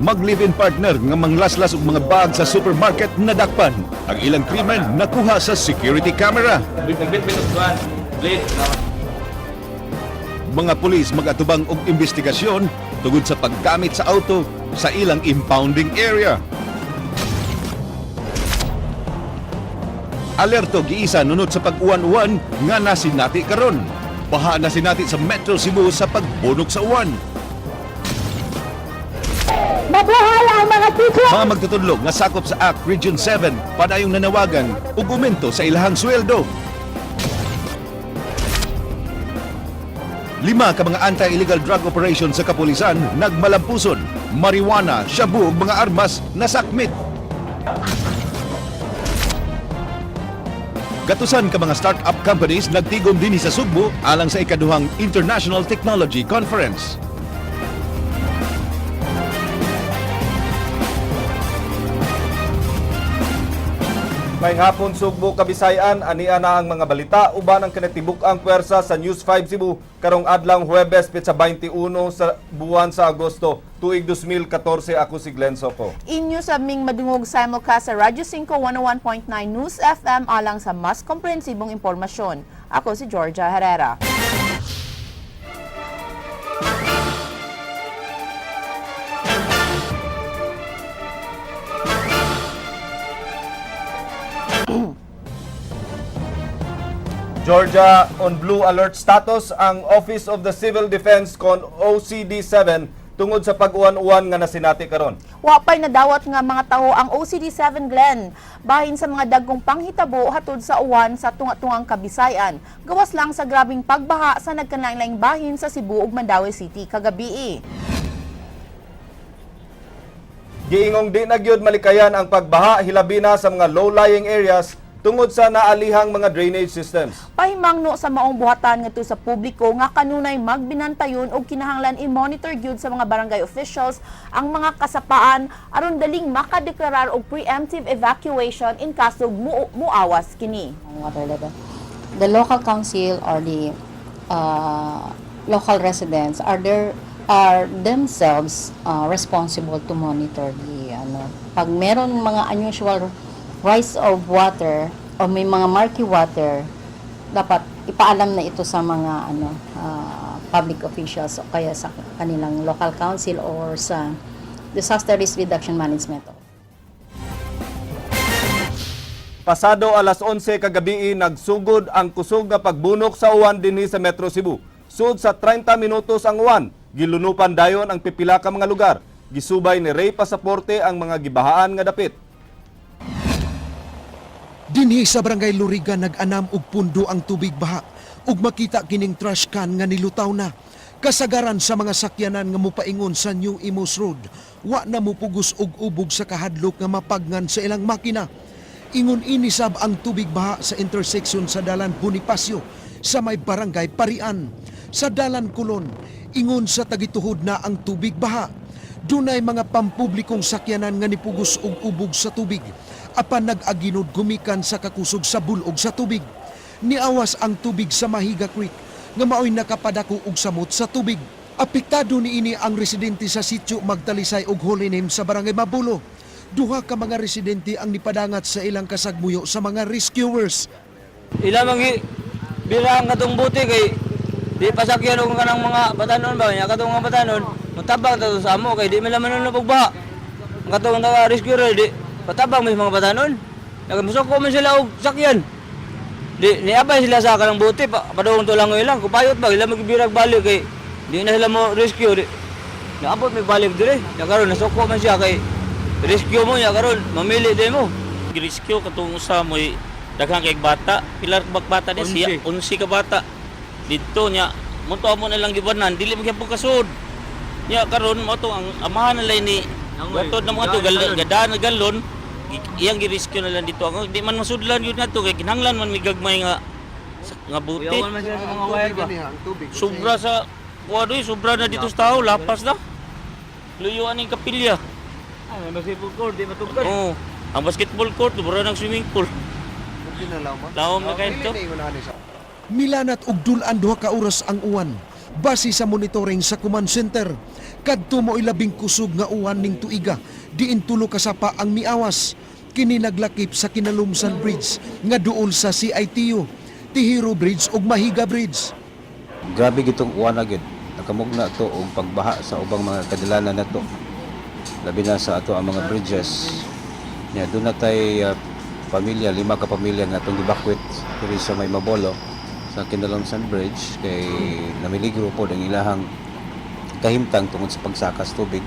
Mag-live-in partner nga manglaslas og mga bag sa supermarket nadakpan. Ang ilang krimen nakuha sa security camera. Mga pulis magatubang og investigasyon tungod sa paggamit sa auto sa ilang impounding area. Alerto giisa nunot sa pag-uwan-uwan nga nasinati karon. Baha na sinati sa Metro Cebu sa pagbunok sa uwan. Mabuhay ang mga teacher! Mga magtutudlo nga sakop sa ACT Region 7 padayong nanawagan ug umento sa ilahang sweldo. Lima ka mga anti-illegal drug operation sa kapulisan nagmalampuson, marijuana, shabu ug mga armas nasakmit. Gatusan ka mga start-up companies nagtigom dinhi sa Sugbo alang sa ikaduhang International Technology Conference. May hapon Sugbo, Kabisayan, ania na ang mga balita uban ang kinatibuk ang puwersa sa News 5 Cebu karong adlawng Huwebes petsa 21 sa buwan sa Agosto tuig 2014. Ako si Glenn Soco. Inyo sa ming madungog simulcast sa Radyo 5 101.9 News FM alang sa mas komprehensibong impormasyon. Ako si Georgia Herrera. Georgia, on blue alert status ang Office of the Civil Defense kon OCD 7 tungod sa pag-uwan-uwan nga nasinati karon. Wa pa'y nadawat nga mga taho ang OCD 7, Glenn. Bahin sa mga dagkong panghitabo hatod sa uwan sa tunga-tungang Kabisayan. Gawas lang sa grabing pagbaha sa nagkalain-laing bahin sa Cebu ug Mandaue City kagabi. Giingong di na gyud malikayan ang pagbaha hilabi na sa mga low-lying areas tungod sa naalihang mga drainage systems. Pahimangno sa maong buhatan ngadto sa publiko nga kanunay magbinantayon og kinahanglan i-monitor gyud sa mga barangay officials ang mga kasapaan aron daling makadeklarar og preemptive evacuation in kaso muawas kini. Ang water level. The local council or the local residents are themselves responsible to monitor the ano, pag meron mga unusual rise of water o may mga murky water, dapat ipaalam na ito sa mga ano, public officials o kaya sa kanilang local council or sa disaster risk reduction management. Pasado alas 11 kagabi, nagsugod ang kusog nga pagbunok sa uwan dinhi sa Metro Cebu. Sud sa 30 minutos ang uwan, gilunupan dayon ang pipila ka mga lugar. Gisubay ni Ray Pasaporte ang mga gibahaan nga dapit. Dinhi sa Barangay Luriga nag-anam og pundo ang tubig baha ug makita kining trash can nga nilutaw na. Kasagaran sa mga sakyanan nga mopaingon sa New Imus Road, wa na mupugos og ubog sa kahadlok nga mapagngan sa ilang makina. Ingon inisab ang tubig baha sa intersection sa Dalan Bonifacio sa may Barangay Parian. Sa Dalan Kulon, ingon sa tagituhod na ang tubig baha. Dunay mga pampublikong sakyanan nga nipugos og ubog sa tubig apan nag-aginod gumikan sa kakusog sa bulog sa tubig. Niawas ang tubig sa Mahiga Creek nga maoy nakapadako og samot sa tubig. Apektado niini ang residente sa sitio Magtalisay og Holy Name sa Barangay Mabulo. Duha ka mga residente ang nipadangat sa ilang kasagmuyo sa mga rescuers. Ila mangi bilang katong buti kay di pasakyan og kanang mga batanon ba nya katong mga batanon mutabang ta sa amo kay di man laman og ba. Ang katong taga rescue di patabang may mga batanon. Nagmusuko man sila og sakyan. Di niabay sila sa kanang buti pa, padung to lang ilang kupayot ba ila magbirag balik kay di na sila mo rescue di. Naabot may balik dire. Nya karon nasuko man siya kay rescue mo nya karon mamili di mo. Rescue katong usa mo'y daghang kay bata, pilar bak bata ni siya, 11 ka bata. Didto nya, mo to amo na lang gibanan, dili man gyapon kasud. Nya karon mo to ang amahan na lang ni Gatod na mga to gadaan na galon, iyang gi-rescue na lang dito. Ang di man masudlan yun nga to kay kinahanglan man may gagmay nga nga buti. Uyawan man sila sa mga wire ba. Sobra sa kuha doy, sobra na dito sa tao, lapas na. Luyo aning kapilya. Ay, may basketball court di matugkad. Oo. Ang basketball court, mura ng swimming pool. Lawom na kayo to. Milanat og dulan 2 ka oras ang uwan. Base sa monitoring sa command center, kadto mo labing kusog nga uwan ning tuiga, diin tulo ka sapa ang miawas. Kini naglakip sa Kinalumsan Bridge nga duol sa CITU, Tihiro Bridge ug Mahiga Bridge. Grabe gitong uwan na gyud. Nakamugna to og pagbaha sa ubang mga kadalanan nato. Labi na sa ato ang mga bridges. Nya doon na tay pamilya, lima ka pamilya nga atong gibakwit diri sa may Mabolo sa Kinalonsan Bridge kay namiligro pod ang ilahang kahimtang tungod sa pagsakas tubig.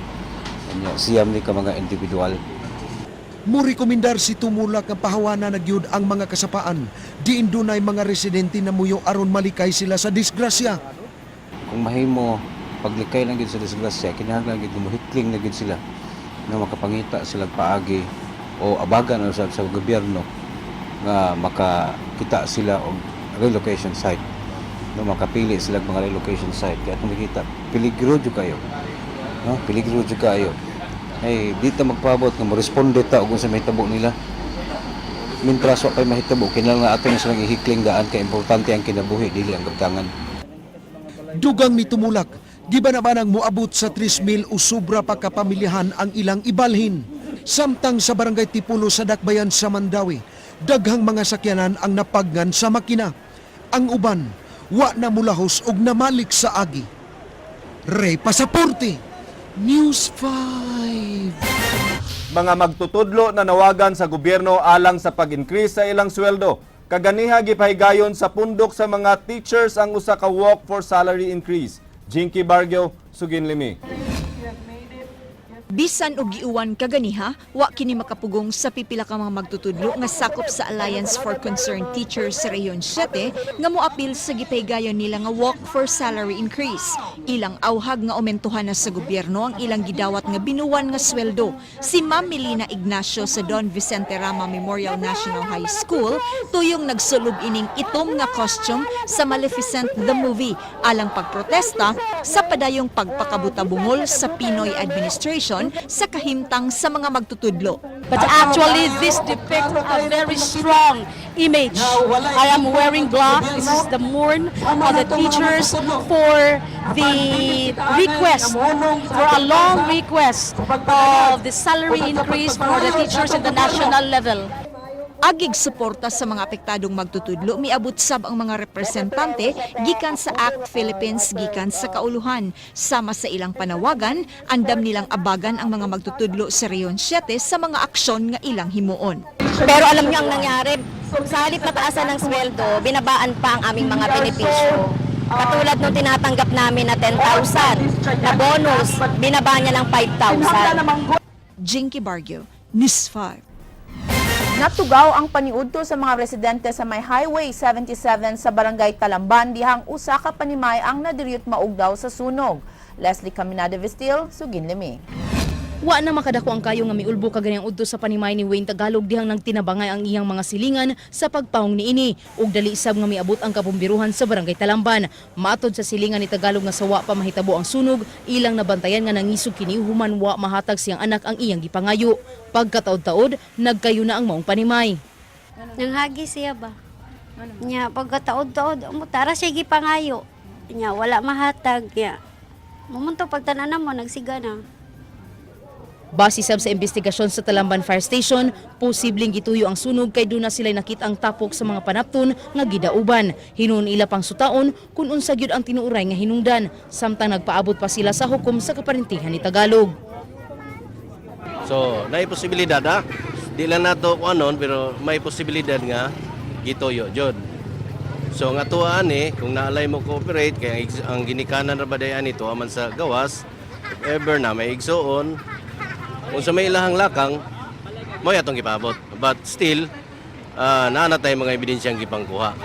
Nya siyam ni ka mga individual. Murekomendar si Tumulak nga pahawana na gyud ang mga kasapaan. Diin dunay mga residente na muyo aron malikay sila sa disgrasya. Kung mahimo paglikay lang gyud sa disgrasya, kinahanglan gyud muhitling na gyud sila nga makapangita sila paagi o abagan usab sa gobyerno nga makakita sila og relocation site, no, makapili sila og mga relocation site. Kaya atong makita, peligro jud kayo, no, peligro jud kayo. Ay di ta magpaabot nga moresponde ta og unsa mahitabo nila. Mintras wa pay mahitabo, kinahanglan ato na silang ihikling daan kay importante ang kinabuhi, dili ang kabtangan. Dugang ni Tumulak, gibanabanang moabot sa 3,000 o sobra pa kapamilyahan ang ilang ibalhin. Samtang sa barangay Tipulo sa Dakbayan sa Mandawi, daghang mga sakyanan ang napaggan sa makina. Ang uban, wa na mulahos og namalik sa agi. Ray Pasaporte, News 5. Mga magtutudlo na nawagan sa gobyerno alang sa pag-increase sa ilang sweldo. Kaganiha gipahigayon sa pundok sa mga teachers ang usa ka walk for salary increase. Jinky Bargyo, Sugin Limi. Bisan og giuwan kaganiha, wa kini makapugong sa pipila ka mga magtutudlo nga sakop sa Alliance for Concerned Teachers sa Rehiyon 7 nga moapil sa gipahigayon nila nga walk for salary increase. Ilang auhag nga omentuhan na sa gobyerno ang ilang gidawat nga binuwan nga sweldo. Si Ma'am Melina Ignacio sa Don Vicente Rama Memorial National High School tuyong nagsulob ining itom nga costume sa Maleficent the Movie alang pagprotesta sa padayong pagpakabutabungol sa PNoy administration sa kahimtang sa mga magtutudlo. But actually, this depicts a very strong image. I am wearing black. This is the mourn of the teachers for the request, for a long request of the salary increase for the teachers in the national level. Agig suporta sa mga apektadong magtutudlo, miabot sab ang mga representante gikan sa ACT Philippines gikan sa kauluhan. Sama sa ilang panawagan, andam nilang abagan ang mga magtutudlo sa Rehiyon 7 sa mga aksyon nga ilang himuon. Pero alam niyo ang nangyari, sa halip mataasan ng sweldo, binabaan pa ang aming mga benepisyo. Katulad nung tinatanggap namin na 10,000 na bonus, binaba niya ng 5,000. Jinky Bargyo, News 5. Natugaw ang paniudto sa mga residente sa may Highway 77 sa Barangay Talamban dihang usa ka panimay ang nadiryot maugdaw sa sunog. Leslie Caminada Vestil, Sugin Limi. Wa na makadako ang kayo nga miulbo kaganiyang udto sa panimay ni Wayne Tagalog dihang nagtinabangay ang iyang mga silingan sa pagpahong niini ug dali sab nga miabot ang kabumbiruhan sa Barangay Talamban. Matod sa silingan ni Tagalog nga sawa pa mahitabo ang sunog, ilang nabantayan nga nangisog kini human wa mahatag siyang anak ang iyang gipangayo. Pagkataod-taod, nagkayo na ang maong panimay. Nanghagi siya ba? Nya pagkataod-taod mo tara siya gipangayo. Nya wala mahatag nya. Mumunto pagtanan mo nagsiga na. Base sab sa investigasyon sa Talamban Fire Station, posibleng gituyo ang sunog kay duna sila nakita ang tapok sa mga panapton nga gidauban. Hinuon ila pang sutaon kung unsa gyud ang tinuuray nga hinungdan, samtang nagpaabot pa sila sa hukom sa kaparintihan ni Tagalog. So, naay posibilidad ha. Di lang nato kung anon pero may posibilidad nga gituyo jud. So nga tuwa ani kung naalay mo cooperate kay ang ginikanan ra ba day ani tuwa man sa gawas, if ever na may igsuon unsa may ilahang lakang mo atong gipaabot. But still naa na tay mga ebidensyang gipangkuha.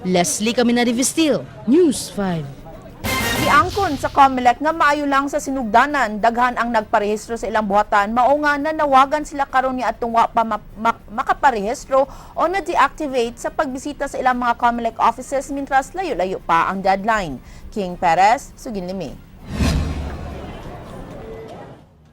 Leslie Caminari Vestil, News 5. Giangkon sa COMELEC nga maayo lang sa sinugdanan, daghan ang nagparehistro sa ilang buhatan, mao nga nanawagan sila karon ni atong wa pa makaparehistro o na-deactivate sa pagbisita sa ilang mga COMELEC offices mintras layo-layo pa ang deadline. King Perez, Sugin Limi.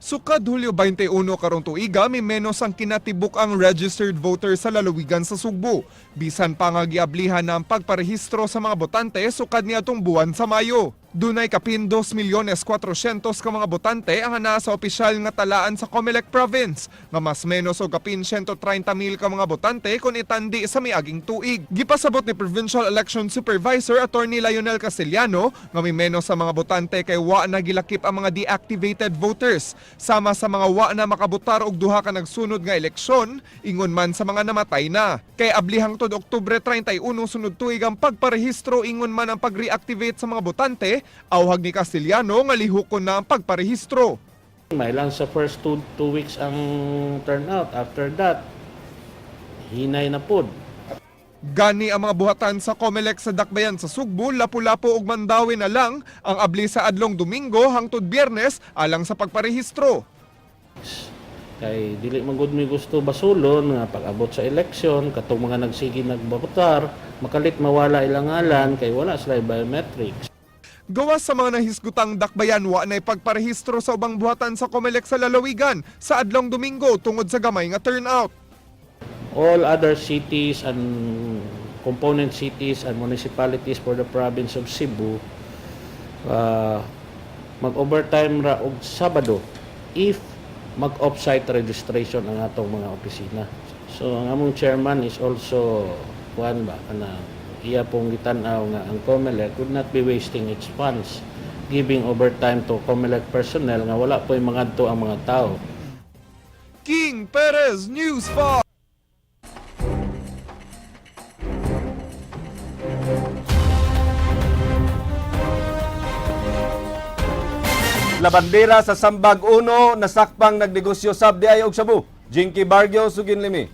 Sukad Hulyo 21 karong tuiga, may menos ang kinatibuk ang registered voter sa lalawigan sa Sugbo. Bisan pa nga giablihan na ang pagparehistro sa mga botante sukad niadtong buwan sa Mayo. Dunay kapin 2,400,000 ka mga botante ang naa sa opisyal nga talaan sa Comelec Province, nga mas menos og kapin 130,000 ka mga botante kung itandi sa miaging tuig. Gipasabot ni Provincial Election Supervisor Attorney Lionel Castellano nga may menos sa mga botante kay wa na gilakip ang mga deactivated voters, sama sa mga wa na makabotar og duha ka nagsunod nga eleksyon, ingon man sa mga namatay na. Kay abli hangtod Oktubre 31 sunod tuig ang pagparehistro, ingon man ang pag-reactivate sa mga botante, awhag ni Castellano nga lihukon na ang pagparehistro. May lang sa first 2 weeks ang turnout. After that, hinay na pod. Gani ang mga buhatan sa COMELEC sa Dakbayan sa Sugbo, Lapu-Lapu ug Mandaue na lang ang abli sa adlong Domingo hangtod Biyernes alang sa pagparehistro. Kay dili man gud mi gusto basulon nga pag-abot sa eleksyon katong mga nagsige nagbotar makalit mawala ilang ngalan kay wala sila biometrics. Gawas sa mga nahisgutang dakbayan, wa na'y pagparehistro sa ubang buhatan sa COMELEC sa lalawigan sa adlong Domingo tungod sa gamay nga turnout. All other cities and component cities and municipalities for the province of Cebu mag-overtime ra og Sabado if mag-offsite registration ang atong mga opisina. So ang among chairman is also kuan ba, kana iya pong gitan-aw nga ang COMELEC would not be wasting its funds giving overtime to COMELEC personnel nga wala po'y mangadto ang mga tao. King Perez, News 5. Labandera sa Sambag 1, nasakpang nagnegosyo sab diay og shabu. Jinky Barrio, sugin limi.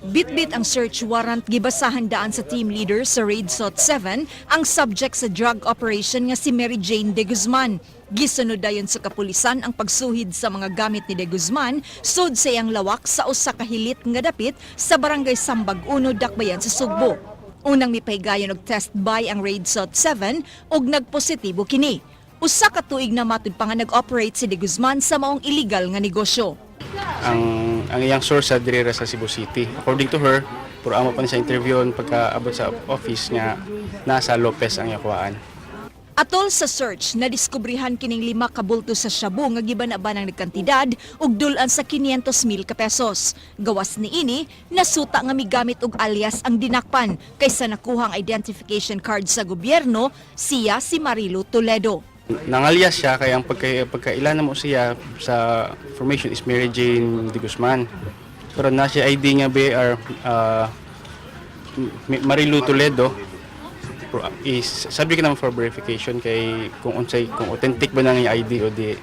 Bitbit ang search warrant, gibasahan daan sa team leader sa Raid SOT 7 ang subject sa drug operation nga si Mary Jane De Guzman. Gisunod dayon sa kapulisan ang pagsuhid sa mga gamit ni De Guzman sud sa iyang lawak sa usa ka hilit nga dapit sa barangay Sambag 1, Dakbayan sa Sugbo. Unang mipahigayon og test buy ang Raid SOT 7 ug nagpositibo kini. Usa ka tuig na matud pa nga nag-operate si De Guzman sa maong illegal nga negosyo. Ang iyang source sa diri ra sa Cebu City. According to her, pero amo pa ni sa interview pagka abot sa office nga nasa Lopez ang yakuan. Atol sa search, nadiskubrihan kining 5 ka bulto sa shabu nga giban-aban ang nagkantidad ug dul-an sa 500,000 ka pesos. Gawas niini, nasuta nga migamit og alias ang dinakpan kaysa nakuha ang identification card sa gobyerno, siya si Marilu Toledo. Nangalyas siya kaya ang pagkailan na mo siya sa formation is Mary Jane de Guzman. Pero na siya ID nga BR Marilu Toledo. Pero, is sabi ko naman for verification kay kung unsay, kung authentic ba na ang ID o di.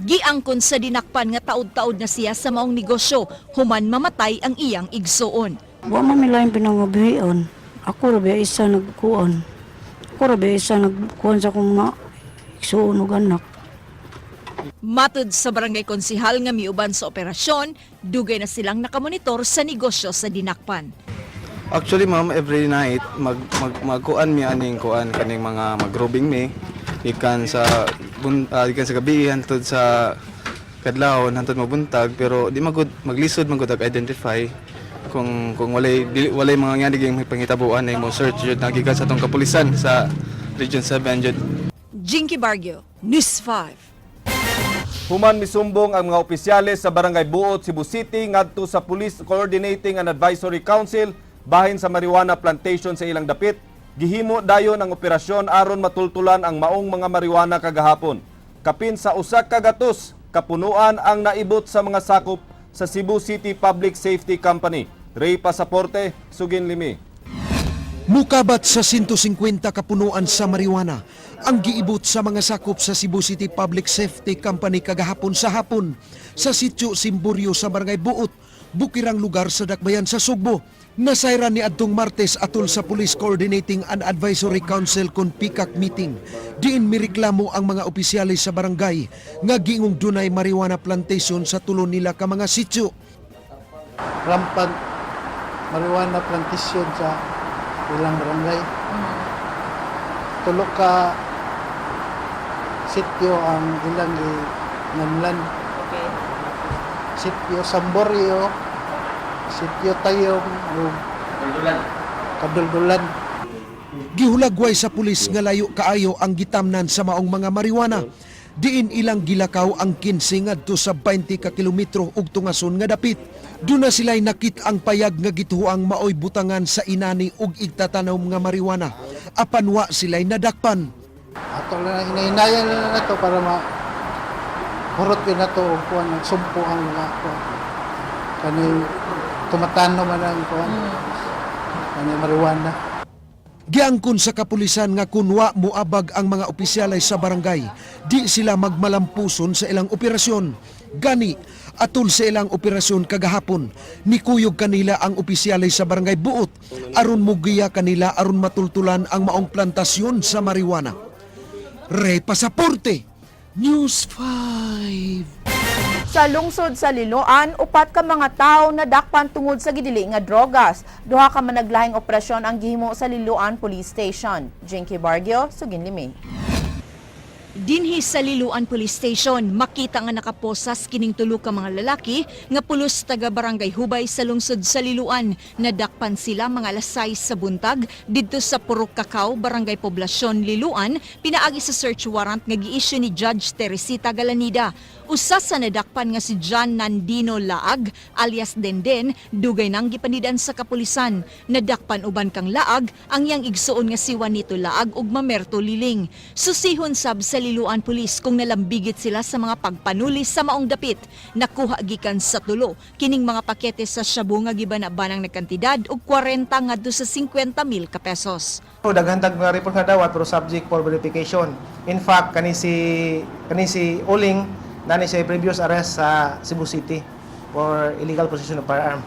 Giangkon sa dinakpan nga taud-taud na siya sa maong negosyo human mamatay ang iyang igsuon. Wa man mi laing pinangabuhian. Ako ra ba isa nagkuan. Ako ra ba isa nagkuan sa akong mga igsuon ug anak. Matud sa barangay konsihal nga miuban sa operasyon, dugay na silang nakamonitor sa negosyo sa dinakpan. Actually, ma'am, every night mag mag magkuan mi aning kuan kaning mga magrobing mi gikan sa gikan sa gabi hantod sa kadlawon hantod mabuntag, pero di magud maglisod magud og identify kung walay walay mga ngandig yung pangitabuan ay mo search jud na gikan sa atong kapulisan sa Region 7 jud. Jinky Barrio, News 5. Human misumbong ang mga opisyales sa Barangay Buot, Cebu City ngadto sa Police Coordinating and Advisory Council bahin sa marijuana plantation sa ilang dapit. Gihimo dayon ang operasyon aron matultulan ang maong mga marijuana kagahapon. Kapin sa 100 kapunuan ang naibot sa mga sakop sa Cebu City Public Safety Company. Ray Pasaporte, Sugin Limi. Mukabat sa 150 kapunuan sa marijuana ang giibot sa mga sakop sa Cebu City Public Safety Company kagahapon sa hapon sa sitio Simburyo sa Barangay Buot, bukirang lugar sa Dakbayan sa Sugbo. Nasayran ni adtong Martes atol sa Police Coordinating and Advisory Council kon PICAC meeting. Diin mireklamo ang mga opisyales sa barangay nga giingong dunay marijuana plantation sa tulo nila ka mga sitio. Rampant marijuana plantation sa ilang barangay. Tulo ka sityo ang ilang Nganlan. Okay. Sitio Samborio, Sitio Tayong, ug Kaduldulan. Gihulagway sa pulis nga layo kaayo ang gitamnan sa maong mga marijuana. Diin ilang gilakaw ang 15 ngadto sa 20 ka kilometro ug tungason nga dapit. Duna sila'y nakit ang payag nga gituoang maoy butangan sa inani ug igtatanom nga marijuana. Apan wa sila'y nadakpan. Ato lang hinahinayan na nato para ma hurot yun nato og kuan sumpo ang mga kuan. Kani tumatano man ang kuan. Kani marijuana. Giangkon sa kapulisan nga kunwa muabag ang mga opisyalay sa barangay, di sila magmalampuson sa ilang operasyon. Gani, atol sa ilang operasyon kagahapon, nikuyog kanila ang opisyalay sa barangay buot, aron mugiya kanila aron matultulan ang maong plantasyon sa marijuana. Ray Pasaporte, News 5. Sa lungsod sa Liloan, upat ka mga tawo nadakpan tungod sa gidili nga drogas. Duha ka managlahing operasyon ang gihimo sa Liloan Police Station. Jinky Bargio, Suginlimi. Dinhi sa Liloan Police Station, makita nga nakaposas kining tulo ka mga lalaki nga pulos taga Barangay Hubay sa lungsod sa Liloan. Nadakpan sila mga alas 6 sa buntag didto sa Purok Kakao, Barangay Poblasyon, Liloan, pinaagi sa search warrant nga gi-issue ni Judge Teresita Galanida. Usa sa nadakpan nga si John Nandino Laag alias Denden, dugay nang gipanidan sa kapulisan. Nadakpan uban kang Laag ang iyang igsuon nga si Juanito Laag ug Mamerto Liling. Susihon sab sa Liloan Police kung nalambigit sila sa mga pagpanuli sa maong dapit. Nakuha gikan sa tulo kining mga pakete sa shabu nga gibana-banang nagkantidad og 40 ngadto sa 50 mil ka pesos. Daghan tag mga report nga dawat pero subject for verification. In fact, kani si Uling nani siya previous arrest sa Cebu City for illegal possession of firearm.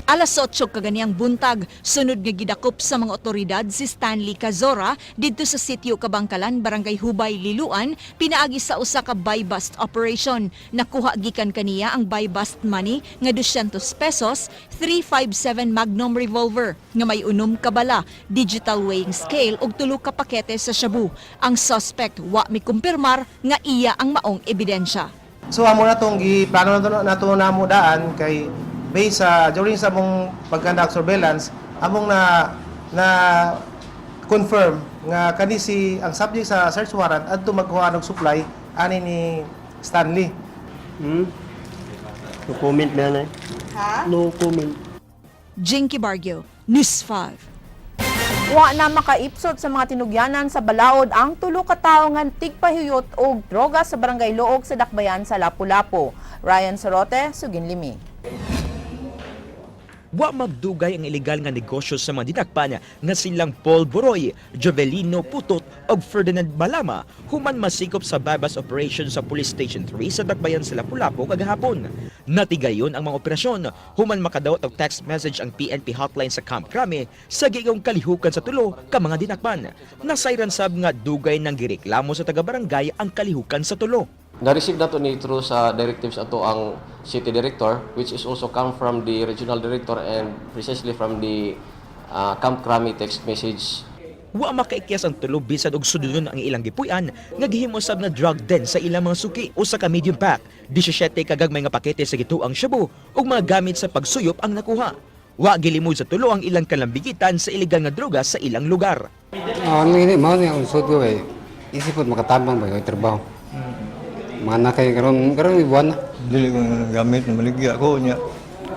Alas 8 kaganiyang buntag, sunod nga gidakop sa mga otoridad si Stanley Cazora didto sa sitio Kabangkalan, Barangay Hubay, Liloan, pinaagi sa usa ka buy bust operation. Nakuha gikan kaniya ang buy bust money nga 200 pesos, 357 Magnum revolver nga may 6 ka bala, digital weighing scale ug 3 ka pakete sa shabu. Ang suspect wa mikumpirmar nga iya ang maong ebidensya. So amo na tong giplano nato namo daan kay based sa during sa among pag-conduct surveillance, among na na confirm nga kani si ang subject sa search warrant adto magkuha og supply ani ni Stanley. No comment na na. Ha? No comment. Jinky Bargio, News 5. Wa na makaipsot sa mga tinugyanan sa balaod ang tulo ka tawo nga tigpahiyot og droga sa barangay Looc sa Dakbayan sa Lapu-Lapu. Ryan Sorote, Suginlimi. Wa magdugay ang ilegal nga negosyo sa mga dinakpan nga silang Paul Boroy, Jovelino Putot ug Ferdinand Malama human masikop sa buy-bust operation sa Police Station 3 sa Dakbayan sa Lapu-Lapu kagahapon. Natigayon ang mga operasyon human makadawat og text message ang PNP hotline sa Camp Crame sa giingong kalihukan sa tulo ka mga dinakpan. Nasayran sab nga dugay nang gireklamo sa taga-barangay ang kalihukan sa tulo. Na-receive nato ni through sa directives ato ang city director, which is also come from the regional director and precisely from the Camp Crame text message. Wa makaikyas ang tulo bisan og sudlonon ang ilang gipuy-an nga gihimo sab nga drug den sa ilang mga suki. Usa ka medium pack, 17 ka gagmay nga pakete sa gituang shabu ug mga gamit sa pagsuyop ang nakuha. Wa gilimod sa tulo ang ilang kalambigitan sa ilegal nga droga sa ilang lugar. Ah, ano ini mao ni ang sud ko eh. Isip pod makatabang ba yung trabaho. Mana kay karon karon buwan na. Dili ko gamit na maligya ko niya.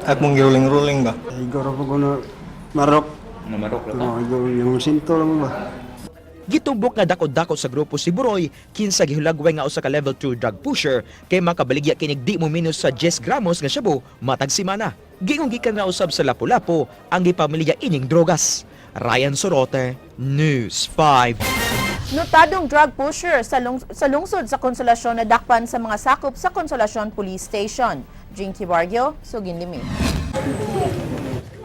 Akong giruling-ruling ba. Igor po ko na marok. Na marok. Oh, igor yung sinto lang ba. Gitumbok nga dako-dako sa grupo si Buroy kinsa gihulagway nga usa ka level 2 drug pusher kay makabaligya kinig di mo minus sa 10 gramos nga shabu matag semana. Giingong gikan nga usab sa Lapu-Lapu ang gipamilya ining drogas. Ryan Sorote, News 5. Notadong drug pusher sa lungsod sa Konsolasyon na dakpan sa mga sakop sa Konsolasyon Police Station. Jinky Bargio, Suginlimi.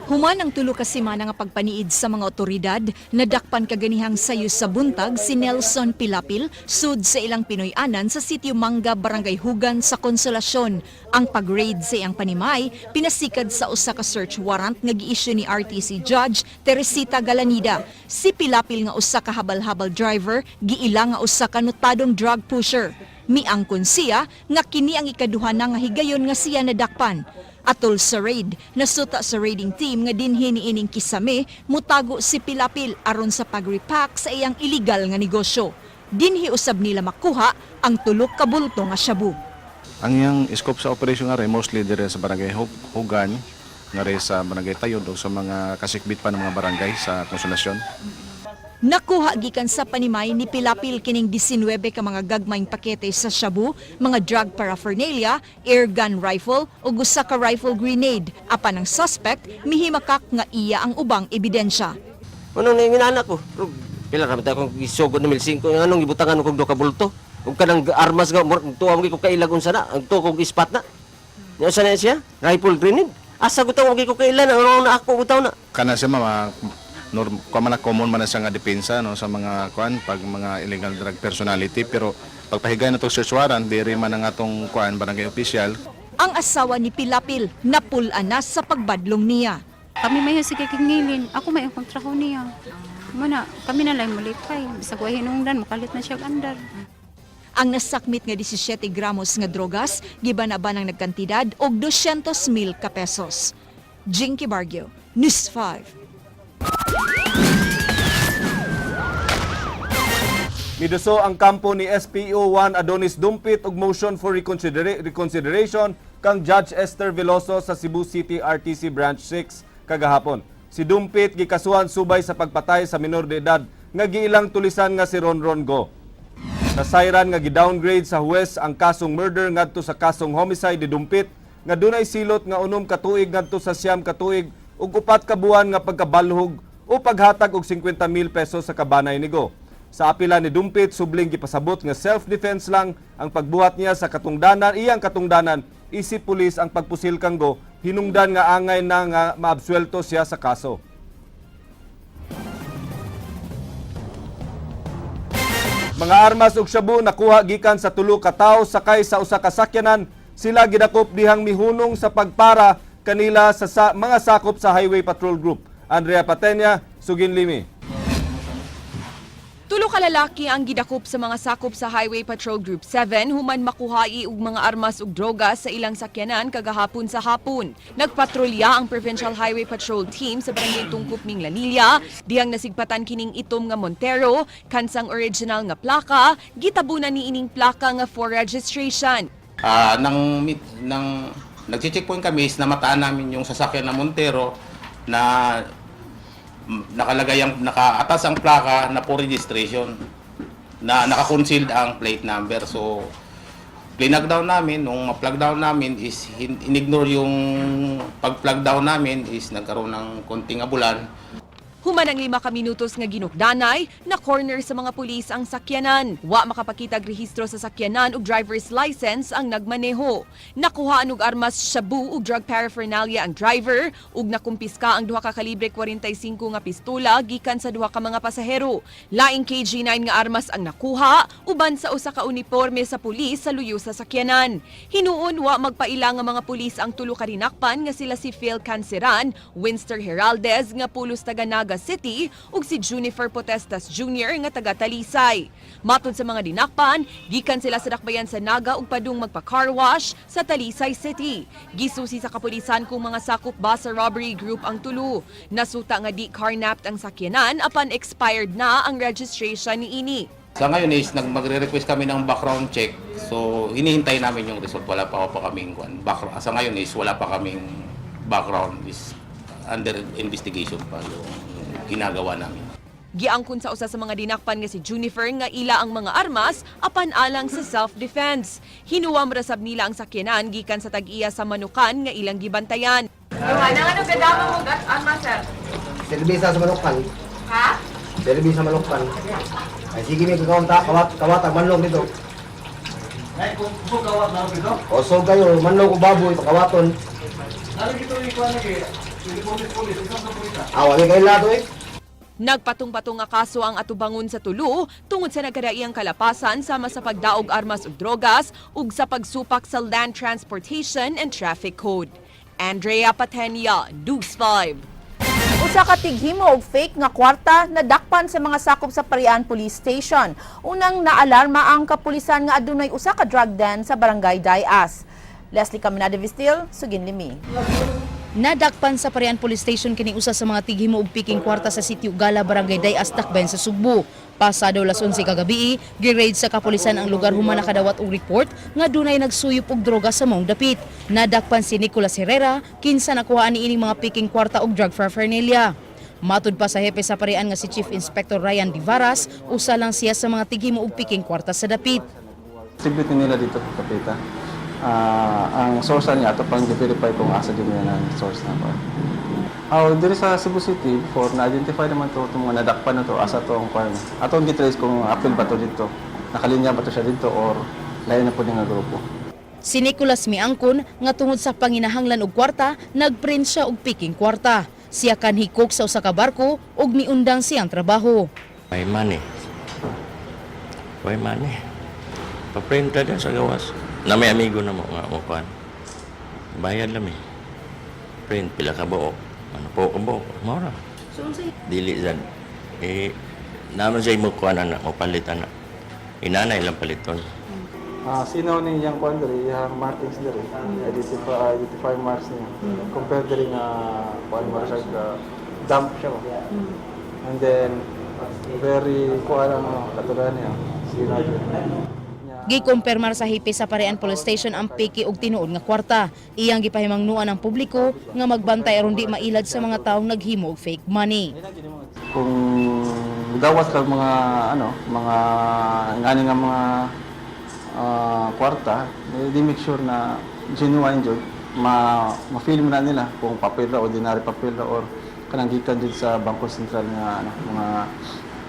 Human ang 3 ka semana nga pagpaniid sa mga otoridad, nadakpan kaganihang sayo sa buntag si Nelson Pilapil, sud sa ilang Pinoy-anan sa Sitio Mangga, Barangay Hugan sa Konsolasyon. Ang pag-raid sa iyang panimay, pinasikad sa usa ka search warrant nga gi-issue ni RTC Judge Teresita Galanida. Si Pilapil nga usa ka habal-habal driver, giila nga usa ka notadong drug pusher. Miangkon siya nga kini ang ikaduha na nga higayon nga siya nadakpan. Atol sa raid, nasuta sa raiding team nga dinhi niining kisame mutago si Pilapil aron sa pag-repack sa iyang iligal nga negosyo. Dinhi usab nila makuha ang 3 ka bulto nga shabu. Ang iyang scope sa operation nga mostly dire sa barangay Hugan, nga sa barangay Tayod o sa mga kasikbit pa ng mga barangay sa Konsolasyon. Nakuha gikan sa panimay ni Pilapil kining 19 ka mga gagmayng pakete sa shabu, mga drug paraphernalia, air gun rifle ug usa ka rifle grenade. Apan ang suspect mihimakak nga iya ang ubang ebidensya. Unong naingin ko, pero pila ra man akong gisugod na 1,500 anong gibutangan kog 2 ka bulto. Ug kanang armas nga tuwa mo ko kailag unsa na, ang tuwa kog ispat na. Nya usa na siya, rifle grenade. Asa ko tawo ko kailan ang na ako butaw na. Kana siya mama norm kuan man na common man na siya nga depensa, no, sa mga kuan pag mga illegal drug personality, pero pagpahigay na to search warrant diri man ang atong kuan barangay official. Ang asawa ni Pilapil napul-an na sa pagbadlong niya. Kami may sige kingilin. Ako may kontra ko niya. Muna, kami na lang mulikay. Bisag wa hinungdan, makalit na siya og andar. Ang nasakmit nga 17 gramos nga drogas gibanaba ng nagkantidad og 200,000 ka pesos. Jinky Bargio, News 5. Miduso ang kampo ni SPO1 Adonis Dumpit og motion for reconsideration kang Judge Esther Veloso sa Cebu City RTC Branch 6 kagahapon. Si Dumpit gikasuhan subay sa pagpatay sa minor de edad nga giilang tulisan nga si Ronron Go. Nasayran nga gi-downgrade sa huwes ang kasong murder ngadto sa kasong homicide ni Dumpit nga dunay silot nga 6 ka tuig ngadto sa 9 ka tuig ug 4 ka buwan nga pagkabalhog o paghatag og 50,000 pesos sa kabanay ni Go. Sa apila ni Dumpit, subling gipasabot nga self-defense lang ang pagbuhat niya sa katungdanan, iyang katungdanan, isip pulis ang pagpusil kang Go, hinungdan nga angay na nga maabsuelto siya sa kaso. Mga armas ug shabu nakuha gikan sa 3 ka tawo sakay sa usa ka sakyanan. Sila gidakop dihang mihunong sa pagpara kanila sa mga sakop sa Highway Patrol Group. Andrea Patenya, Sugin Limi. 3 ka lalaki ang gidakop sa mga sakop sa Highway Patrol Group 7 human makuhai og mga armas ug droga sa ilang sakyanan kagahapon sa hapon. Nagpatrolya ang Provincial Highway Patrol Team sa Barangay Tungkup, Minglanilla, dihang nasigpatan kining itom nga Montero, kansang original nga plaka, gitabunan ni ining plaka nga for registration. Nang meet nang nagche-checkpoint kami is namataan namin yung sasakyan na Montero na nakalagay ang nakaatas ang plaka na for registration na naka-concealed ang plate number. So plinag down namin, nung ma-plug down namin is inignore yung pag-plug down namin is nagkaroon ng konting abulan. Human ang 5 ka minutos nga ginukdanay, na corner sa mga pulis ang sakyanan. Wa makapakitag rehistro sa sakyanan ug driver's license ang nagmaneho. Nakuhaan og armas, shabu ug drug paraphernalia ang driver ug nakumpiska ang 2 ka kalibre 45 nga pistola gikan sa 2 ka mga pasahero. Laing KG9 nga armas ang nakuha uban sa usa ka uniporme sa pulis sa luyo sa sakyanan. Hinuon wa magpaila nga mga pulis ang 3 ka rinakpan nga sila si Phil Canceran, Winster Heraldez nga pulos taga Naga City ug si Junifer Potestas Jr. nga taga Talisay. Matod sa mga dinakpan, gikan sila sa dakbayan sa Naga ug padung magpa-car wash sa Talisay City. Gisusi sa kapulisan kung mga sakop ba sa robbery group ang tulo. Nasuta nga di carnapped ang sakyanan apan expired na ang registration niini. Sa ngayon is magre-request kami ng background check. So hinihintay namin yung result. Wala pa pa kaming kuan. Background sa ngayon is wala pa kaming background, is under investigation pa yung ginagawa namin. Giangkon sa usa sa mga dinakpan nga si Junifer nga ila ang mga armas apan alang sa self-defense. Hinuwam rasab nila ang sakyanan gikan sa tag-iya sa manukan nga ilang gibantayan. Serbisa sa manukan. Ha? Serbisa sa manukan. Ay sige may kagawang ta kawat kawat ang manlong dito. O so kayo manlong ko baboy pakawaton. Awa kay lato eh. Nagpatong-patong nga kaso ang atubangon sa tulo tungod sa nagkadaiyang kalapasan sama sa pagdaog armas ug drogas ug sa pagsupak sa Land Transportation and Traffic Code. Andrea Patenia, News 5. Usa ka tighimo og fake nga kwarta nadakpan sa mga sakop sa Parian Police Station. Unang naalarma ang kapulisan nga adunay usa ka drug den sa Barangay Dayas. Leslie Caminada Vistil, Sugin Limi. Nadakpan sa Parian Police Station kini usa sa mga tighimo og piking kwarta sa Sitio Gala, Barangay Dayas, Dakbayan sa Sugbo. Pasado alas 11 kagabi, gi-raid sa kapulisan ang lugar human nakadawat og report nga dunay nagsuyop og droga sa maong dapit. Nadakpan si Nicolas Herrera, kinsa nakuhaan niining mga piking kwarta og drug paraphernalia. Matud pa sa hepe sa Parian nga si Chief Inspector Ryan Divaras, usa lang siya sa mga tighimo og piking kwarta sa dapit. Distribute nila dito kapita. Ang source niya ato pang verify kung asa din nila ang source na ko. Oh, diri sa Cebu City before na-identify naman to itong mga nadakpan na to asa to ang kwan. Atong gitrace kung apil ba to dito. Nakalinya ba to siya dito or lain na po nga grupo. Si Nicolas miangkon nga tungod sa panginahanglan og kwarta, nagprint siya og piking kwarta. Siya kanhikok sa usa ka barko ug miundang siyang trabaho. May money. May money. Paprinta din sa gawas. Na may amigo na mo nga mo kuan. Bayad lang eh. Print pila ka buok. Ano po ka buok? Mao ra. Dili zan. Eh naman sa imo kuan anak mo palit anak. Inanay lang paliton. Sino ni iyang kuan diri, iyang markings diri, identify marks niya. Compare diri nga kuan mo siya dump siya ba. And then very kuan ang katulad niya. Sino yun. Gikumpirmar sa hipi sa Parian Police Station ang piki og tinuod nga kwarta. Iyang gipahimangnuan ang publiko nga magbantay aron di mailad sa mga taong naghimo og fake money. Kung gawas ka mga ano, mga ngani nga mga kwarta, eh, di make sure na genuine jud, ma ma-feel mo na nila kung papel ra, ordinary papel ra or kanang gikan jud sa Bangko Sentral nga ano,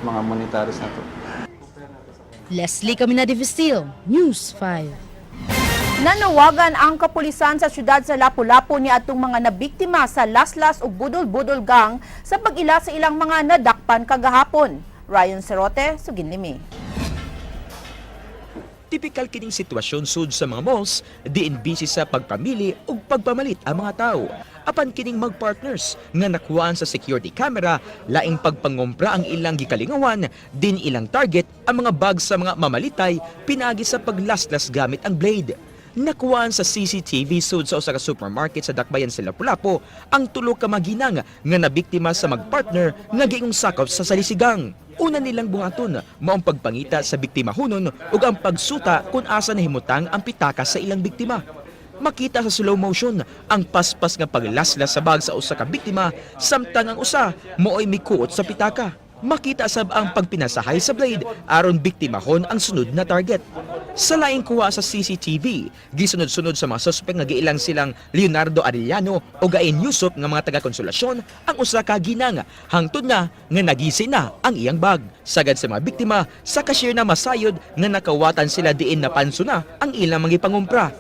mga monetaries na to. Leslie Caminada Vestil, News 5. Nanawagan ang kapulisan sa syudad sa Lapu-Lapu ni atong mga nabiktima sa laslas ug budol-budol gang sa pag-ila sa ilang mga nadakpan kagahapon. Ryan Cerote, Suginlimi. Tipikal kining sitwasyon sud sa mga malls, diin busy sa pagpamili ug pagpamalit ang mga tao. Apan kining magpartners nga nakuhaan sa security camera, laing pagpangumpra ang ilang gikalingawan, din ilang target ang mga bag sa mga mamalitay pinaagi sa paglaslas gamit ang blade. Nakuhaan sa CCTV sud sa usa ka supermarket sa Dakbayan sa Lapu-Lapu ang tulo ka maginang nga nabiktima sa magpartner nga giingong sakop sa salisigang. Una nilang buhaton mao ang pagpangita sa biktima hunon ug ang pagsuta kung asa nahimutang ang pitaka sa ilang biktima. Makita sa slow motion ang paspas nga paglaslas sa bag sa usa ka biktima samtang ang usa mooy mikuot sa pitaka. Makita sab ang pagpinasahay sa blade aron biktimahon ang sunod na target. Sa laing kuha sa CCTV, gisunod-sunod sa mga suspek nga giilang silang Leonardo Arellano o Gain Yusuf nga mga taga-konsolasyon ang usa ka ginang hangtod na nga nagisi na ang iyang bag. Sagad sa mga biktima, sa cashier na masayod nga nakawatan sila diin napanso na ang ilang mga ipangumpra.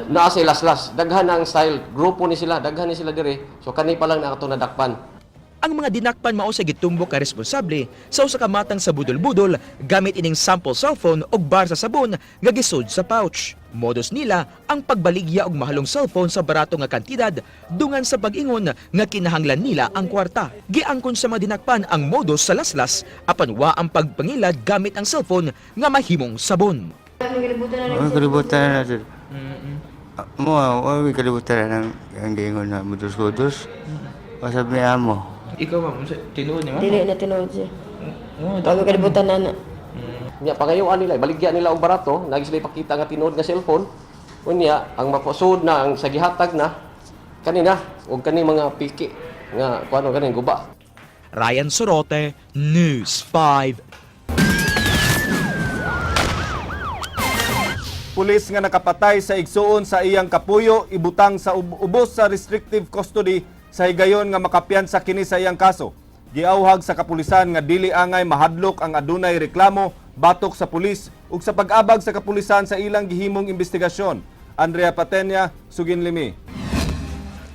Naa sa laslas, daghan ang style, grupo ni sila, daghan ni sila diri. So kani pa lang na ato nadakpan. Ang mga dinakpan mao sa gitumbok ka responsable sa usa ka matang sa budol-budol gamit ining sample cellphone ug bar sa sabon nga gisud sa pouch. Modus nila ang pagbaligya og mahalong cellphone sa barato nga kantidad dungan sa pag-ingon nga kinahanglan nila ang kwarta. Giangkon sa mga dinakpan ang modus sa laslas apan wa ang pagpangilad gamit ang cellphone nga mahimong sabon. Oh, kalibutan na natin. Mo, oh, kalibutan na ang gingon na mudus-mudus. Pasab ni amo. Ikaw ma'am, unsa tinuod ni ma'am? Dili na tinuod siya. Oo, Bago kalibutan na na. Nya pangayuan nila, baligya nila og barato, nagi sila ipakita nga tinuod nga cellphone. Unya, ang mapusod na ang sa gihatag na kanina og kani mga piki nga kuano kaning guba. Ryan Sorote, News 5. Pulis nga nakapatay sa igsuon sa iyang kapuyo ibutang sa ubos sa restrictive custody sa higayon nga makapiyansa kini sa iyang kaso. Giauhag sa kapulisan nga dili angay mahadlok ang adunay reklamo batok sa pulis ug sa pag-abag sa kapulisan sa ilang gihimong investigasyon. Andrea Patenya, Sugin Limi.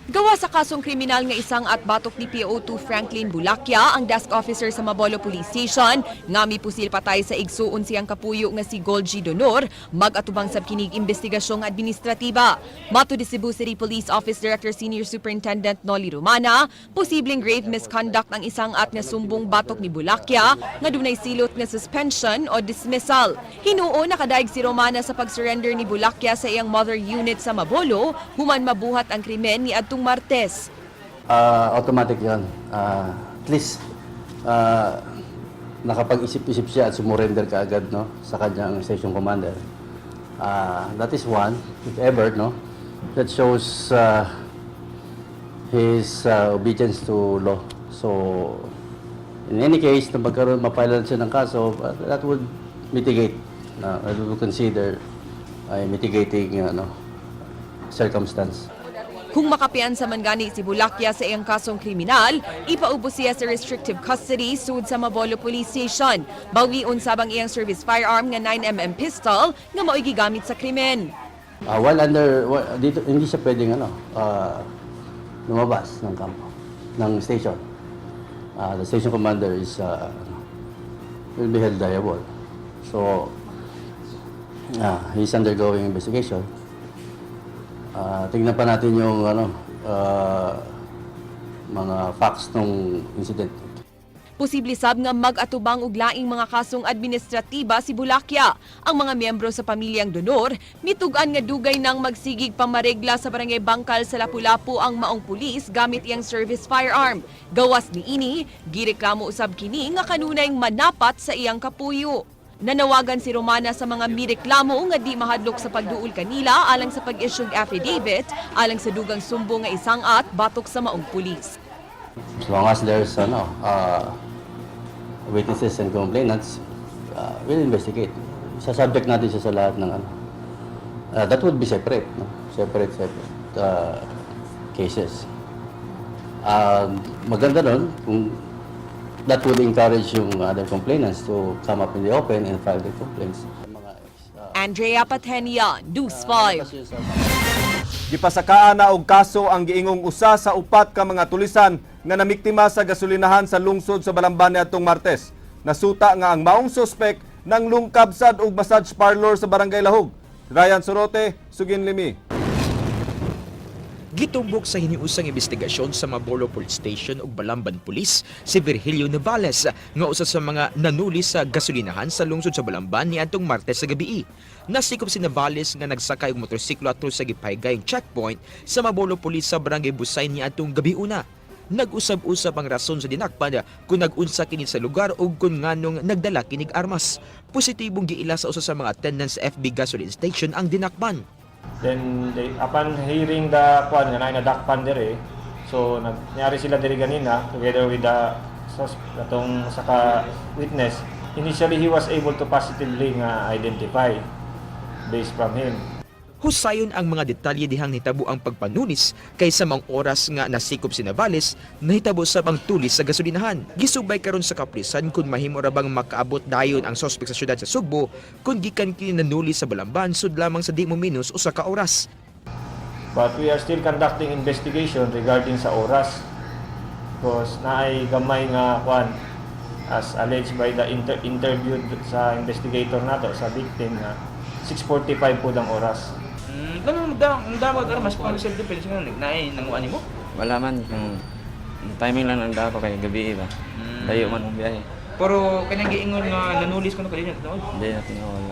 Gawa sa kasong kriminal nga isang at batok ni PO2 Franklin Bulakia, ang desk officer sa Mabolo Police Station, nga mipusil patay sa igsuon siyang kapuyo nga si Golgi Donor, mag-atubang sab kinig investigasyong administratiba. Matud ni Cebu City Police Office Director Senior Superintendent Nolly Romana, posibleng grave misconduct ang isang at nga sumbong batok ni Bulakia nga dunay silot nga suspension o dismissal. Hinuon nakadaig si Romana sa pag-surrender ni Bulakia sa iyang mother unit sa Mabolo human mabuhat ang krimen ni adtong Martes. Automatic yun. At least, nakapag-isip-isip siya at sumurrender kaagad, no, sa kanyang station commander. That is one, if ever, no, that shows his obedience to law. So, in any case, na magkaroon, mapailan siya ng kaso, that would mitigate, that would consider mitigating ano, circumstance. Kung makapiansa man gani si Bulakia sa iyang kasong kriminal, ipaubos siya sa restrictive custody sud sa Mabolo Police Station. Bawion sab ang iyang service firearm nga 9 mm pistol nga mao'y gigamit sa krimen. While under, dito, hindi siya pwedeng ano, lumabas ng kampo, ng station. The station commander is, will be held liable. So, he's undergoing investigation. Tingnan pa natin yung ano, mga facts ng incident. Posible sab nga mag-atubang og laing mga kasong administratiba si Bulakia. Ang mga miyembro sa pamilyang Donor, mitug-an nga dugay nang magsigig pamaregla sa barangay Bangkal sa Lapu-Lapu ang maong pulis gamit iyang service firearm. Gawas niini, gireklamo usab kini nga kanunay manapat sa iyang kapuyo. Nanawagan si Romana sa mga mireklamo nga di mahadlok sa pagduol kanila alang sa pag-issue og affidavit alang sa dugang sumbong nga isang at batok sa maong pulis. As long as there's ano, witnesses and complainants, we'll investigate. Sa subject natin siya sa lahat ng ano. That would be separate, no? Separate cases. Maganda nun kung that would encourage yung other complainants to come up in the open and file their complaints. Andrea Patenia, News 5. Gipasakaan na og kaso ang giingong usa sa upat ka mga tulisan nga namiktima sa gasolinahan sa lungsod sa Balamban niadtong Martes. Nasuta nga ang maong suspek nanglungkab sad og massage parlor sa Barangay Lahug. Ryan Sorote, Sugin Limi. Gitumbok sa hiniusang investigasyon sa Mabolo Police Station ug Balamban Police si Virgilio Navales nga usa sa mga nanuli sa gasolinahan sa lungsod sa Balamban niadtong Martes sa gabii. Nasikop si Navales nga nagsakay og motorsiklo atol sa gipahigayon checkpoint sa Mabolo Police sa Barangay Busay niadtong gabi una. Nag-usab-usab ang rason sa dinakpan kung nag-unsa kini sa lugar ug kung nganong nagdala kinig armas. Positibong giila sa usa sa mga attendants sa FB gasoline station ang dinakpan. Then they, upon hearing the kuan nga naay nadakpan dire, so nagyari sila diri ganina together with the atong saka witness. Initially he was able to positively nga identify based from him. Husayon ang mga detalye dihang nitabo ang pagpanunis kay sa mga oras nga nasikop si Navales, nahitabo sa ang tulis sa gasolinahan. Gisubay karon sa kapulisan kung mahimo ra bang makaabot dayon ang sospek sa syudad sa Sugbo kung gikan kini nanuli sa Balamban sud lamang sa di mo minus usa ka oras. But we are still conducting investigation regarding sa oras because naay gamay nga kuan as alleged by the interviewed sa investigator nato sa victim nga 6:45 po ang oras. Ganun ang dako mas pang self defense nga naay nanguan nimo. Wala man, kung timing lang ng dako kay gabi ba. Layo man ang biyahe. Pero kanang giingon nga nanulis ko na kanina tinuod. Hindi na tinuod.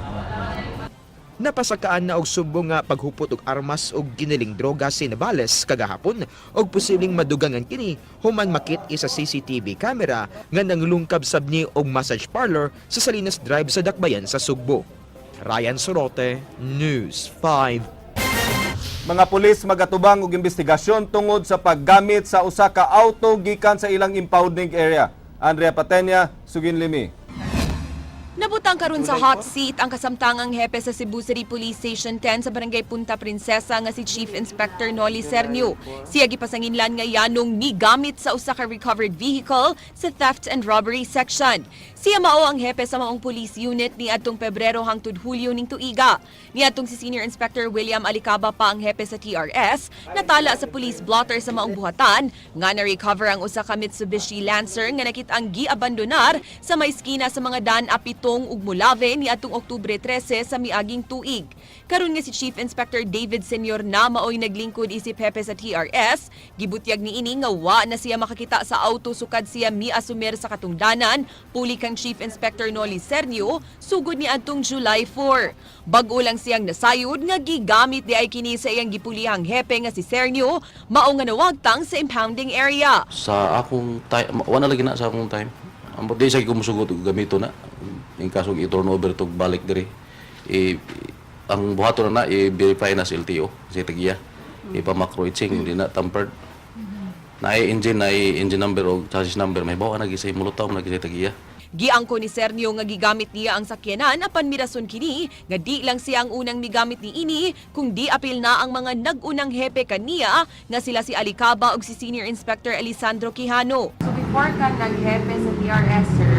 Napasakaan na og sumbong nga paghupot og armas og giniling droga si Navales kagahapon og posibleng madugangan kini human makit sa CCTV camera nga nanglungkab sab ni og massage parlor sa Salinas Drive sa Dakbayan sa Sugbo. Ryan Sorote, News 5. Mga pulis magatubang og investigasyon tungod sa paggamit sa usa ka auto gikan sa ilang impounding area. Andrea Patenia, Sugin Limi. Nabutang karon sa hot seat ang kasamtangang hepe sa Cebu City Police Station 10 sa Barangay Punta Princesa nga si Chief Inspector Nolly Sernio. Siya gipasanginlan nga yanong migamit sa usa ka recovered vehicle sa Theft and Robbery Section. Siya mao ang hepe sa maong police unit ni adtong Pebrero hangtod Hulyo ning tuiga. Niadtong si Senior Inspector William Alicaba pa ang hepe sa TRS, natala sa police blotter sa maong buhatan nga na-recover ang usa ka Mitsubishi Lancer nga nakit-ang giabandonar sa may eskina sa mga Dan Apitong ug Molave niadtong Oktubre 13 sa miaging tuig. Karon nga si Chief Inspector David Senior na maoy naglingkod isip hepe sa TRS, gibutyag niini nga wa na siya makakita sa auto sukad siya miasumer sa katungdanan puli kang Chief Inspector Nolly Sernio sugod ni adtong July 4. Bag-o lang siyang nasayod nga gigamit di ay kini sa iyang gipulihang hepe nga si Sernio, mao nga nawagtang sa impounding area. Sa akong time, wala lagi na sa akong time. Ambot di sa ko musugot og gamito na. In kaso i-turn over to balik diri. I, ang buhaton na na i-verify na sa LTO sa tagiya. Ipa-macro etching hindi na tampered. Naay engine number o chassis number, may bawa na gisay mulutaw na gisay tagiya. Giangko ni Sernio nga gigamit niya ang sakyanan apan mirason kini nga di lang siya ang unang migamit niini kung di apil na ang mga nag-unang hepe kaniya nga sila si Alicaba ug si Senior Inspector Alessandro Quijano. So before ka nag-hepe sa TRS, sir,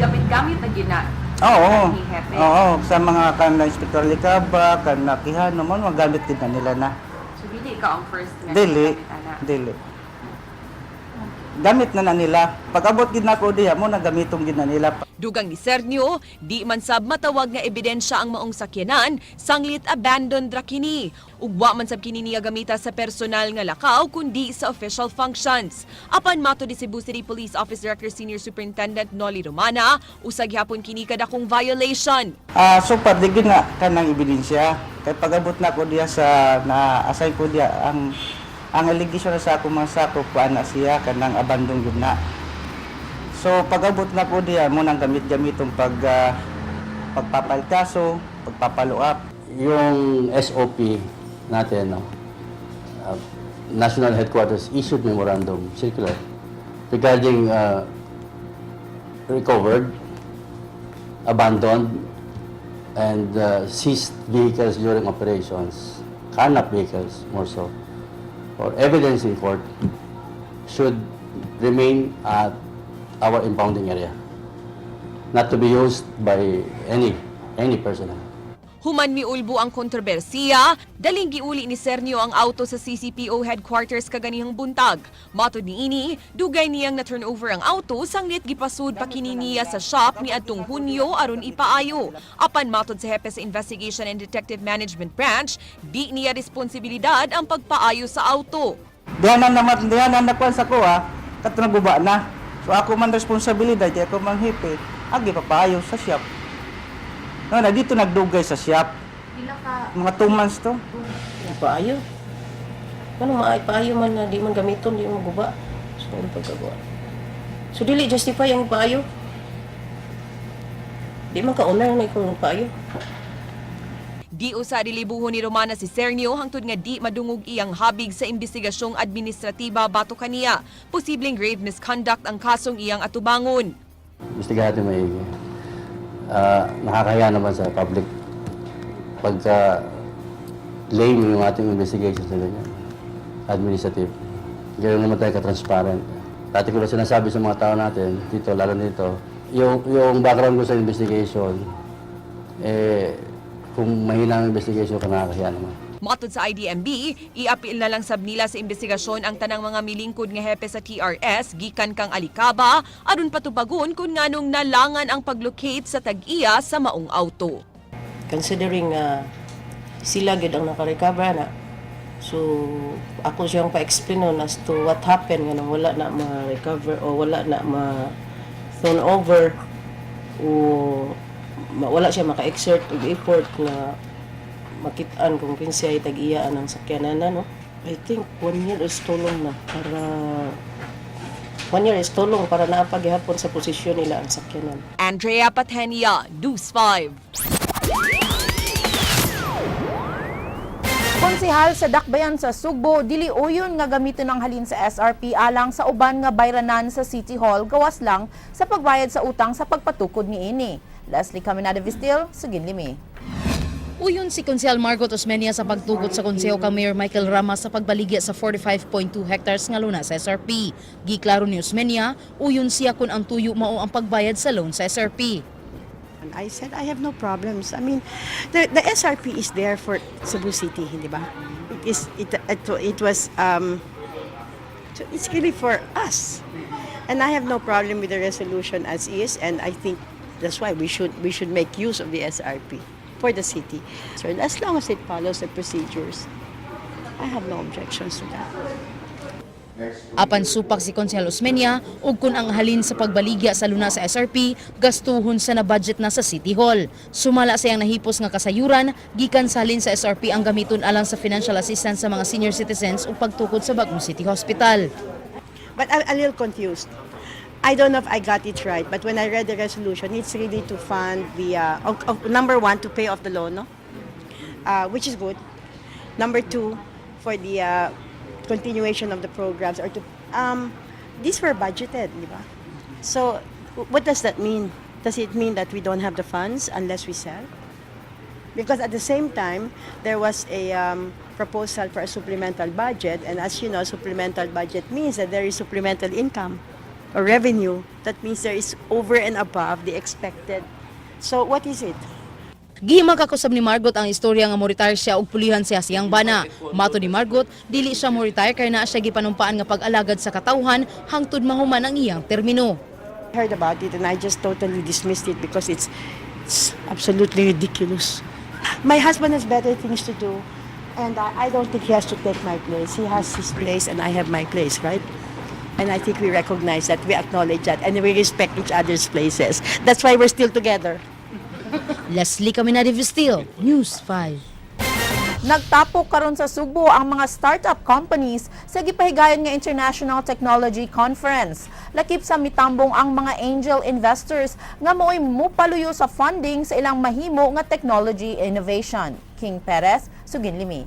gamit-gamit na gina. Oo. Ni hepe. Oo, sa mga kan Inspector Licaba, kan Quijano, mo magamit din na nila na. So dili ka ang first nga Dili, gamit ana. dili. Gamit na na nila. Pag abot gid nako diha mo nagamitong gid na nila. Dugang ni Sernio, di man sab matawag nga ebidensya ang maong sakyanan, sanglit abandoned ra kini. Ug wa man sab kini niya gamita sa personal nga lakaw kundi sa official functions. Apan mato ni Cebu City Police Office Director Senior Superintendent Nolly Romana, usa gihapon kini kadakong violation. Ah, so far di gid na kanang ebidensya. Kay pag abot na ko diha sa na-assign ko diha ang allegation na sa akong mga sakop kuan na siya kanang abandon gid na. So pag abot na ko diha mo nang gamit-gamitong pagpapile kaso, pagpa-follow up. Yung SOP natin, no, National Headquarters issued memorandum circular regarding recovered, abandoned, and seized vehicles during operations, carnap vehicles more so, or evidence in court should remain at our impounding area, not to be used by any personnel. Human miulbo ang kontrobersiya, daling giuli ni Sernio ang auto sa CCPO headquarters kaganihang buntag. Matod niini, dugay niyang na turnover ang auto sanglit gipasud pa kini niya sa shop ni adtong Hunyo aron ipaayo. Apan matod sa hepe sa Investigation and Detective Management Branch, di niya responsibilidad ang pagpaayo sa auto. Diha na naman, diha na nakuan sa kuha, kato naguba na. So ako man responsibilidad, kay ako man hepe, agi papaayo sa shop. No, na dito nagdugay sa shop. Pila ka Mga 2 months to. Ipaayo. Ano maay paayo man na di man gamiton, di man guba. So ang pagkagawa. So dili justify ang ipaayo. Di man ka owner na ikaw paayo. Di usa dilibuho ni Romana si Sernio hangtod nga di madungog iyang habig sa investigasyong administratiba batok kaniya. Posibleng grave misconduct ang kasong iyang atubangon. Imbestigahan natin maigi. Nakakahiya naman sa public pagka lame yung ating investigation sa ganyan. Administrative. Ganoon naman tayo ka-transparent. Dati ko na sinasabi sa mga tao natin, dito, lalo dito, yung background ko sa investigation, eh, kung mahina ang investigation ka, nakakahiya naman. Matod sa IDMB, iapil na lang sab nila sa investigasyon ang tanang mga milingkod nga hepe sa TRS gikan kang Alicaba aron patubagon kung nganong nalangan ang paglocate sa tag-iya sa maong auto. Considering nga sila gyud ang naka-recover na. So ako siyang pa-explain nun as to what happened nga nang wala na ma-recover o wala na ma turn over o wala siya maka-exert og effort na makitaan kung kinsay tag-iyaan ang sakyanan, no. I think one year is too long na para one year is too long para naa pa gihapon sa posisyon nila ang sakyanan. Andrea Patenia, News 5. Konsehal sa Dakbayan sa Sugbo, dili uyon nga gamiton ang halin sa SRP alang sa uban nga bayranan sa City Hall gawas lang sa pagbayad sa utang sa pagpatukod niini. Leslie Caminada Vistil, Sugin Limi. Uyon si Konsehal Margot Osmeña sa pagtugot sa konseho kang Mayor Michael Rama sa pagbaligya sa 45.2 hectares nga luna sa SRP. Giklaro ni Osmeña, uyon siya kung ang tuyo mao ang pagbayad sa loan sa SRP. And I said, "I have no problems." I mean, the SRP is there for Cebu City, hindi ba? It is, it was, so it's really for us. And I have no problem with the resolution as is, and I think that's why we should make use of the SRP for the city. So as long as it follows the procedures, I have no objections to that. Apan supak si Konsehal Osmeña ug kun ang halin sa pagbaligya sa luna sa SRP gastuhon sa na budget na sa City Hall. Sumala sa iyang nahipos nga kasayuran, gikan sa halin sa SRP ang gamiton alang sa financial assistance sa mga senior citizens ug pagtukod sa bagong City Hospital. But I'm a little confused. I don't know if I got it right, but when I read the resolution, it's really to fund the, number one, to pay off the loan, no? Which is good. Number two, for the continuation of the programs or to, these were budgeted, di ba? So, what does that mean? Does it mean that we don't have the funds unless we sell? Because at the same time, there was a proposal for a supplemental budget, and as you know, supplemental budget means that there is supplemental income or revenue. That means there is over and above the expected. So what is it? Gihimakakusab ni Margot ang istorya nga mo-retire siya og pulihan siya siyang bana. Mato ni Margot, dili siya mo-retire kay naa siya gipanumpaan nga pag-alagad sa katawhan hangtod mahuman ang iyang termino. I heard about it and I just totally dismissed it because it's absolutely ridiculous. My husband has better things to do, and I don't think he has to take my place. He has his place and I have my place, right? And I think we recognize that, we acknowledge that, and we respect each other's places. That's why we're still together. Leslie Caminada Vistil, News 5. Nagtapok karon sa Sugbo ang mga startup companies sa gipahigayon nga International Technology Conference. Lakip sa mitambong ang mga angel investors nga mao'y mupaluyo sa funding sa ilang mahimo nga technology innovation. King Perez, Sugin Limi.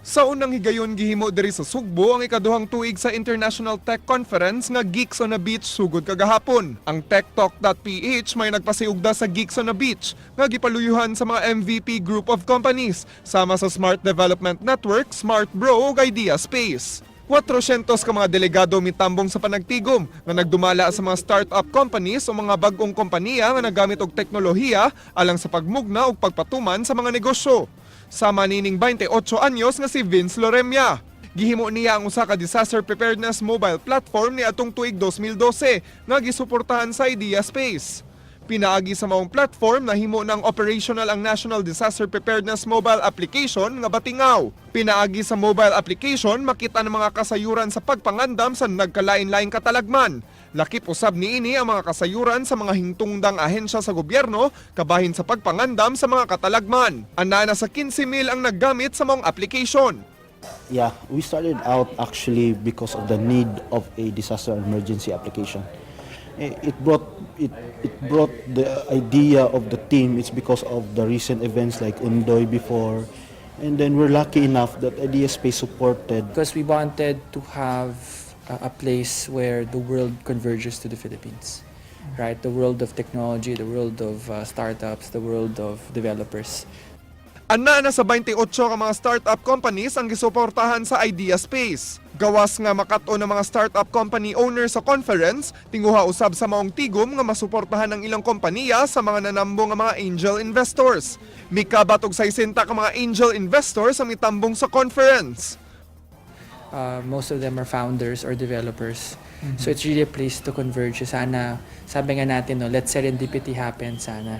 Sa unang higayon, gihimo diri sa Sugbo ang ikaduhang tuig sa International Tech Conference nga Geeks on a Beach sugod kagahapon. Ang techtalk.ph may nagpasiugda sa Geeks on a Beach nga gipaluyuhan sa mga MVP Group of Companies sama sa Smart Development Network, Smart Bro ug Idea Space. 400 ka mga delegado mitambong sa panagtigom nga nagdumala sa mga startup companies o mga bag-ong kompanya nga nagamit og teknolohiya alang sa pagmugna ug pagpatuman sa mga negosyo. Sama nining 28 anyos nga si Vince Loremia. Gihimo niya ang usa ka disaster preparedness mobile platform ni atong tuig 2012 nga gisuportahan sa Idea Space. Pinaagi sa maong platform, nahimo ng operational ang National Disaster Preparedness Mobile Application nga Batingaw. Pinaagi sa mobile application, makita ng mga kasayuran sa pagpangandam sa nagkalain-laing katalagman. Lakip usab niini ang mga kasayuran sa mga hingtungdang ahensya sa gobyerno kabahin sa pagpangandam sa mga katalagman. Anaa na sa 15,000 ang naggamit sa maong application. Yeah, we started out actually because of the need of a disaster emergency application. It brought the idea of the team. It's because of the recent events like Ondoy before, and then we're lucky enough that Idea Space supported. Because we wanted to have a place where the world converges to the Philippines, right? The world of technology, the world of startups, the world of developers. Anaa na sa 28 ka mga startup companies ang gisuportahan sa Idea Space. Gawas nga makat-on ng mga startup company owners sa conference, tinguha usab sa maong tigom nga masuportahan ang ilang kompanya sa mga nanambong nga mga angel investors. Mikabat og 60 ka mga angel investors ang mitambong sa conference. Most of them are founders or developers. So it's really a place to converge. Sana, sabi nga natin, no, let serendipity happen sana.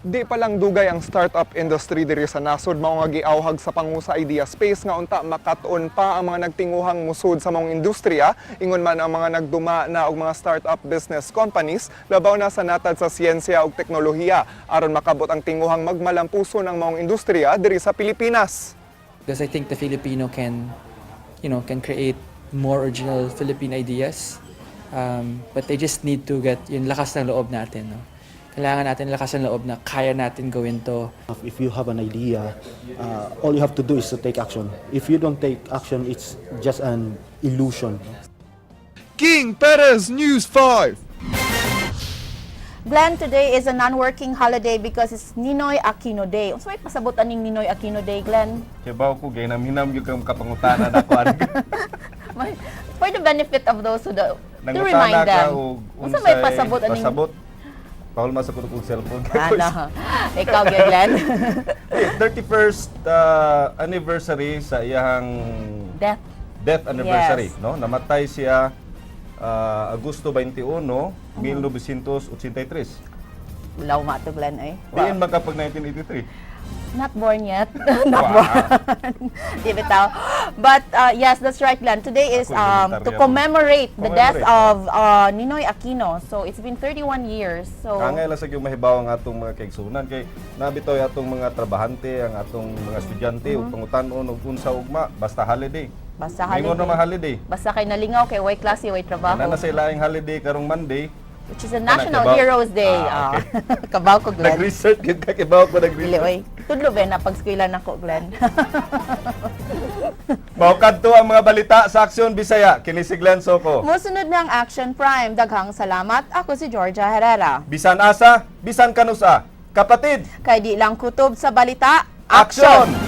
Di pa lang dugay ang startup industry diri sa nasod, mao nga giawhag sa pangu sa Idea Space nga unta makat-on pa ang mga nagtinguhang musud sa maong industriya, ingon man ang mga nagduma na og mga startup business companies, labaw na sa natad sa siyensya ug teknolohiya, aron makabot ang tinguhang magmalampuso ng maong industriya diri sa Pilipinas. Because I think the Filipino can create more original Philippine ideas. But they just need to get yung lakas ng loob natin. No? Kailangan natin lakas ng loob na kaya natin gawin to. If you have an idea, all you have to do is to take action. If you don't take action, it's just an illusion. King Perez, News 5. Glenn, today is a non-working holiday because it's Ninoy Aquino Day. Unsa may pasabot aning Ninoy Aquino Day, Glenn? Kibaw ko gahinam-hinam gyud kang kapangutana nako ani. For the benefit of those who do, to Nangutana remind ka them. og Unsa may unsay pasabot aning pasabot? Pahulma sa kuno kog cellphone. Ano? Ikaw, gyud, Glenn. 31st anniversary sa iyang death. Death anniversary, Yes. no? Namatay siya Agosto 21, 1983. Ulaw ma to, Glenn, eh. Diin man kapag 1983. Not born yet. Not born. Di bitaw. But yes, that's right, Glenn. Today is Ako, to elementary ako. commemorate the death Commemorate, of Ninoy Aquino. So it's been 31 years. So Angay lang sa gyud mahibaw ang atong mga kaigsunan kay nabitoy atong mga trabahante, ang atong mga estudyante ug pangutan-on og unsa ugma basta holiday. Basta Mingon holiday. naman holiday. Basta kay nalingaw kay way klase, way trabaho. Ana na sa ilaing holiday karong Monday. Which is a National Kana, kibaw- Heroes Day. Ah, okay. Ah. Kabaw ko, Glenn. Nag-research gyud ka, kibaw ko Dili, nag-research. oy. Tudlo ba na pag-eskwela nako, Glenn? Mao kadto ang mga balita sa Aksyon Bisaya. Kini si Glenn Soco. Mosunod ng Action Prime. Daghang salamat. Ako si Georgia Herrera. Bisan asa, bisan kanusa. Kapatid, Kay di lang kutob sa balita, Action!